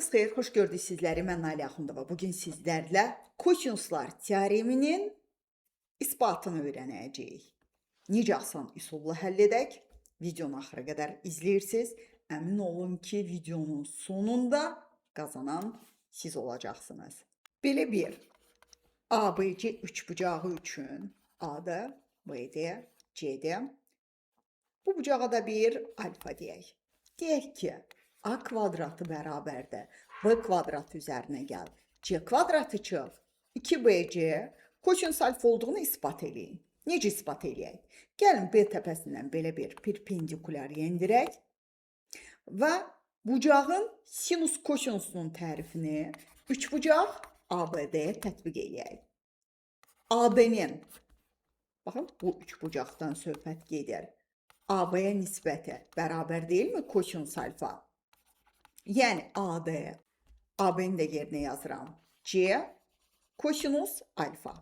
Sabahınız xeyir, xoş gördük sizləri. Mən Nail Axundova. Bugün sizlərlə kosinuslar teoreminin isbatını öyrənəcəyik. Necə asan üsulla həll edək? Videonu axıra qədər izləyirsiniz. Əmin olun ki, videonun sonunda qazanan siz olacaqsınız. Belə bir ABC üçbucağı üçün AD, BD, CD. Bu bucağa da bir alfa deyək. Deyək ki, A kvadratı bərabərdir. B kvadratı üzərinə gəl. C kvadratı çıx. 2BC kosinus alfa olduğunu isbat eləyin. Necə isbat eləyək? Gəlin B təpəsindən belə bir perpendikulyar endirək və bucağın sinus kosinusunun tərifini üçbucaq ABD-yə tətbiq eləyək. AB-nin, baxın bu üçbucaqdan söhbət gedir. AB-yə nisbəti bərabər deyilmi kosinus alfa? Yəni AD, AB-ni də yerinə yazıram. C kosinus alfa.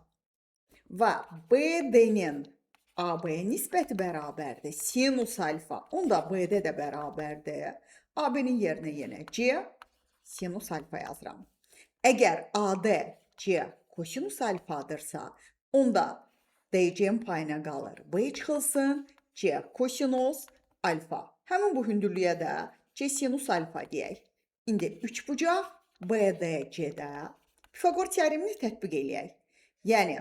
Və BD-nin AB-yə nisbəti bərabərdir. Sinus alfa. Onda BD də bərabərdir. AB-nin yerinə yenə C sinus alfa yazıram. Əgər AD C kosinus alfadırsa, onda DC-nin payına qalır. B çıxılsın C kosinus alfa. Həmin bu hündürlüyə də C sinus alfa deyək. İndi üçbucaq BDC-də Pifaqor teoremini tətbiq eləyək. Yəni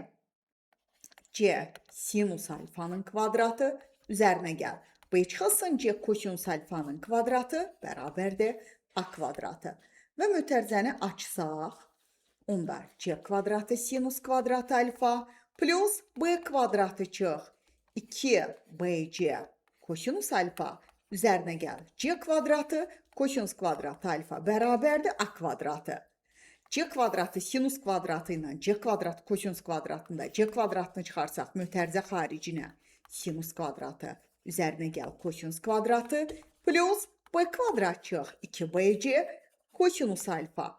C sinus alfanın kvadratı üzərinə gəl. B çıxılsın C kosinus alfanın kvadratı bərabərdir A kvadratı. Və mötərizəni açsaq, onda C kvadratı sinus kvadratı alfa plus B kvadratı çıx 2BC kosinus alfa üzərinə gəl. C kvadratı kosinus kvadratı alfa bərabərdir A kvadratı. C kvadratı sinus kvadratı ilə C kvadratı kosinus kvadratında C kvadratını çıxarsaq mötərizə xaricinə sinus kvadratı üzərinə gəl kosinus kvadratı plus B kvadrat çıx 2BC kosinus alfa.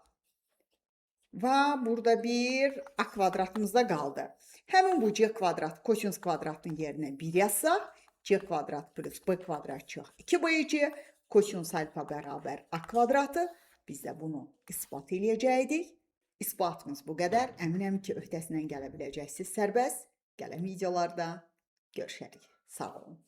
Və burada bir A kvadratımız da qaldı. Həmin bu C kvadrat kosinus kvadratının yerinə 1 yazsaq, C kvadrat plus B kvadrat çıx 2BC kosinus alfa bərabər A kvadratı. Biz də bunu isbat eləyəcəkdik. İsbatımız bu qədər. Əminəm ki, öhdəsindən gələ biləcəksiniz sərbəst. Gələn videolarda görüşərik. Sağ olun.